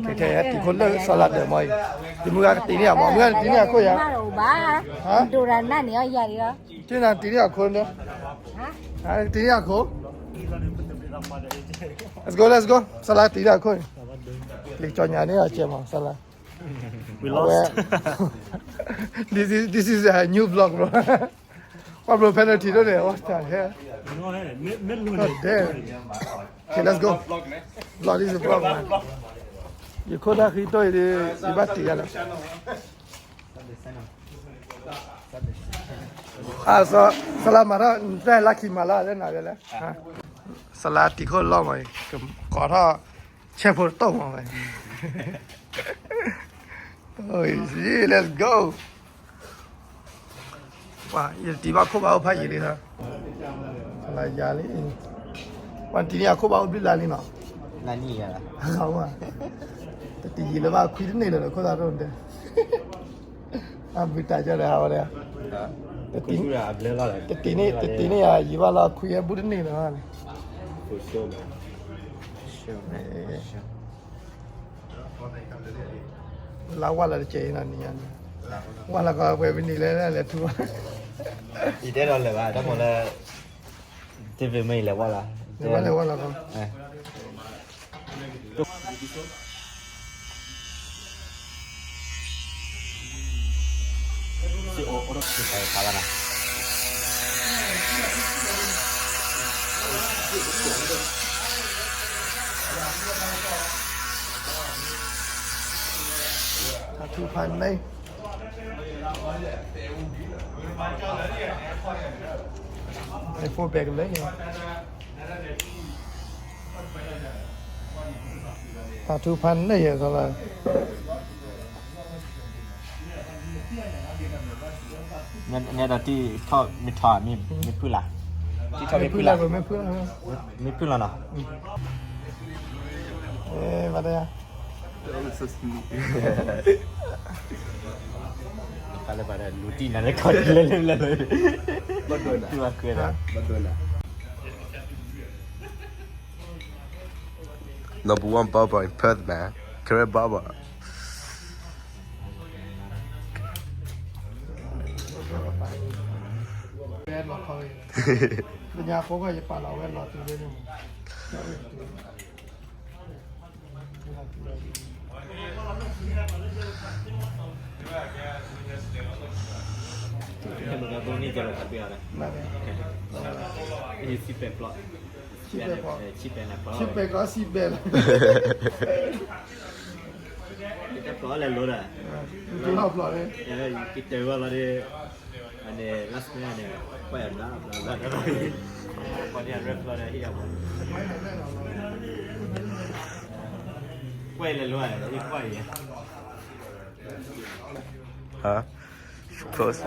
ခဲခဲတံၤခိၣ်လၢစီၤလါဒၢးမ့ၢ်အံၤ, ယမုၢ်ဂၤကတံၤန့ၢ်အမ့ၢ်, မုၢ်ဂၤကတံၤန့ၢ်အခိၣ်ယၤ, ဟါ, ဒိၣ်ရၤနၢ်န့ၣ်အီၤယၤဒံးလီၤ, တံၤန့ၢ်တံၤန့ၢ်အခိၣ်န့ၣ်, တံၤန့ၢ်အခိၣ်, let's go let's go, စီၤလါတံၤန့ၢ်အခိၣ်န့ၣ်, လံကၠီညါန့ၣ်အကဲမး စီၤလါ, We lost. This is, this is a new vlog, bro. What, bro, penalty ဒိၣ်န့ၣ်, what the hell? God damn. Okay, let's go. Vlog, this is vlog, man. ယခိၣ်တၢ်ဃံတိၢ်အံၤဒီး ယဘၣ်တံၤယၤလီၤ, အါ, စီၤလါမၤထီၣ် နတၢ်လၢခံမၤလၢ်လၢနၤဝဲလဲၣ်, စီၤလါတံၤခိၣ်လီၢ်မးအံၤ, ကိးထီၣ် ဆဲးဖိတတီၢ်မးဝဲ, let's go. ပှၤ ယတံၤဘၣ်ခိၣ်ဘၣ်အိၣ်ဖးယံာ်လံ, လါယၤလံ, ပှၤတံၤန့ၢ်အခိၣ်ဘၣ်အိၣ်ဘျုးလါလံနီၤ, တတံၤယံာ်လၢၤဘၣ်ခွံတန့ၢ်လၢၤဒီး ခိၣ်သးဒိၣ်ဒဲး, အဘုတၢ်ကီဒီးဟးဝဲဒၣ်, တတံၤန့ၢ်, တတံၤန့ၢ်ယံာ်ဘၣ်လၢၤခွံ အဘူးတန့ၢ်လၢၤဘၣ်န့ၣ် လါဝါလီၤတကဲးအံၤနီၤ, နံၤညါန့ၣ်, ဝါလီၤကီးပှဲၤပနံၤလဲၣ်လဲၣ်ထူ, ယတဲဒီးလဲၤဘၣ် တၢ်မၤလၢ, တမ့ၢ်မ့ၢ်လဲၤဝါလီၤ, လဲၤဝါလီၤကီး, ဖါထူဖါန့ၣ်, ဖိဘဲကလၢာ်, ဖါထူဖါန့ၣ်ယဲၢ်သီလီၤ, နဲဒိးတံၢ်ထီၣ်မ့ၢ်ထီၣ်, မ့ၢ်ဖုၣ်လၢ်, တံၢ်ထီၣ်မ့ၢ်ဖုၣ်လၢ်, မ့ၢ်ဖုၣ်လၢ်နီၤ, ဘၣ်တယါ, လူၤတံၢ်နၤလၢခီၣ်လၢလၢလၢ, ဘၣ်ဒိနၤ, ဘၣ်ဒိနၤ, Number one barber in Perth, man. Correct barber. ဝဲလီၤခီ, လၢညါဖိကီၢ်ယပာ်လီၤဝဲလီၤတုၤလၢန့ၣ်, ဟဲမုၢ်ဂၤဘိန့ၣ်ကလီၤခးပ့ၤအီၤ, ဆံပဲာ်ကျီ, ဆံပဲာ်ကျီ, ဆံပဲာ်ကျီ, ကတၢၢ်ဖျိးလဲၤလိၤဒီး, ကတၢၢ်ဖျိးန့ၣ်, ကတၢၢ်ဝဲလီၤဒီး, အန့ၣ် last minute န့ၣ်, ကွၢ်ယၤဘျါဘျါဘျါ, ကွၢ်န့ၣ် red flag ဒီးဟံၣ်အပှၤ, ကွၢ်ယၤလဲၤလိၤ, ကွၢ်ယၤ, ဟါ, close.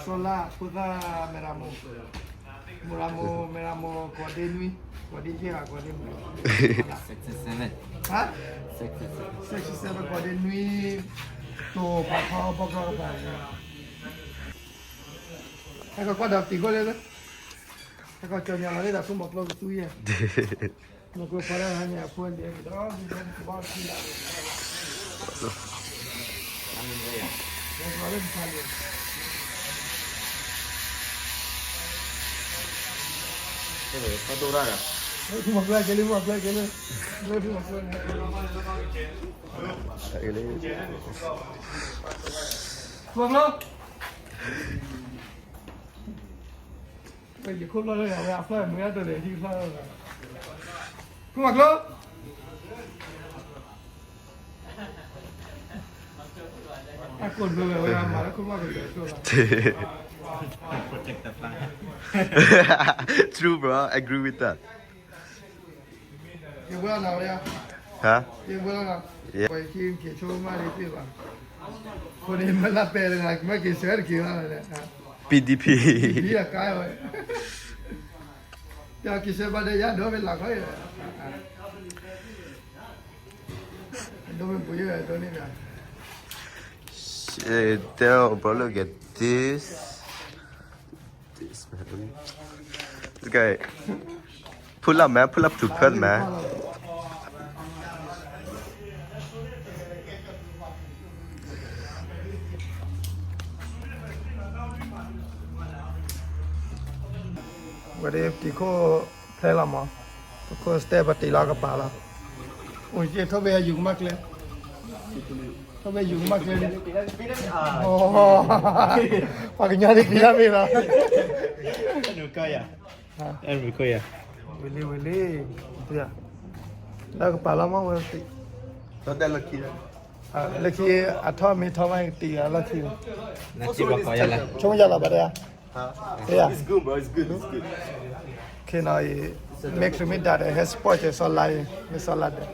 စီၤလါဖိသၣ်မဲရမိၢ်, မဲရမိၢ်, မဲရမိၢ်ကိးဒ့နွံ, ကိးဒ့ယဲၢ်ဂၤကိးဒ့မုၢ်, ဟါ, sixty-sevenကိးဒ့နွံ, တိၤဖးထီဘီကီၢ်ဖး, ဟဲကီးကွၢ်ဒီးတံၤခိၣ်လၢ, ဟဲကီးကၠီညါလီၤလၢတၢ်ခိၣ်မီၤကျိကသူယဲၢ် မ့ၢ်ကျိဖီဒၣ်ဟါန့ၣ် အဖိန့ၣ် မၤကျိကဲလၢ မၤကျိကဲလၢ မၤကျိ ယခိၣ်လီၤလၢအဝဲအဖျၢၣ်မုၢ်အတၢ်လဲၤဟံၣ်ဖျၢၣ်လီၤ, ခိၣ်မၤကျိ, အကိၣ်ဒိဝဲဝဲအမၤလၢခိၣ်မၤကျိလဲၤဆိလီၤ, True, bro. I agree with that. ယဝဲလီၤဝဲ, ဟါ, ယဝဲလီၤ, Yeah. ပှၤယခံက့ၤဆိမးလံသ့ၣ်ဘၣ်, မ့ၢ်လၢပဲတဂၤ မ့ၢ်က့ၤဆၢတက့ၤဘၣ်လဲၣ် PDP အကါဝဲ ပျီက့ၤဆၢဘၣ်ဒီးယၤဒီးဝဲလၢခီအံၤ ဒိမ့ၢ်ပူၤယဲဒိန့ၣ် Tell bro look at this. This man. This guy. Pull up, man. Pull up to Perth, man. ဝဲဒၣ်ပတံၤခိၣ်ဖျဲလီၤမး, ပခိၣ်စတဲပတံၤလီၤ ကပၤလီၤ, အိၣ်က့ၤထိၣ်ဘ့ၣ်ယူၤကမၣ်ကျဲ, ထိၣ်ဘ့ၣ်ယူၤကမၣ်ကျဲ, ပှၤကညီဒ်က့ၤတၢ်မ့ၢ်လီၤ, ဝံၤလံဝံၤလံ, လၢကပၤလီၤမးဝဲ, လၢခံ အထီၣ်မ့ၢ်ထီၣ်မးကတံၤအလီၢ်ခံ, ဆိကမိၣ်ယၤလီၤဘၣ်ဒၣ်, ခ့နီၤအံၤ, မ့ၢ်ချုးမ့ၢ်ဒၣ်ဒီး ဟဲ support က့ၤစီၤလါအံၤ, မ့ၢ်စီၤလါဒီး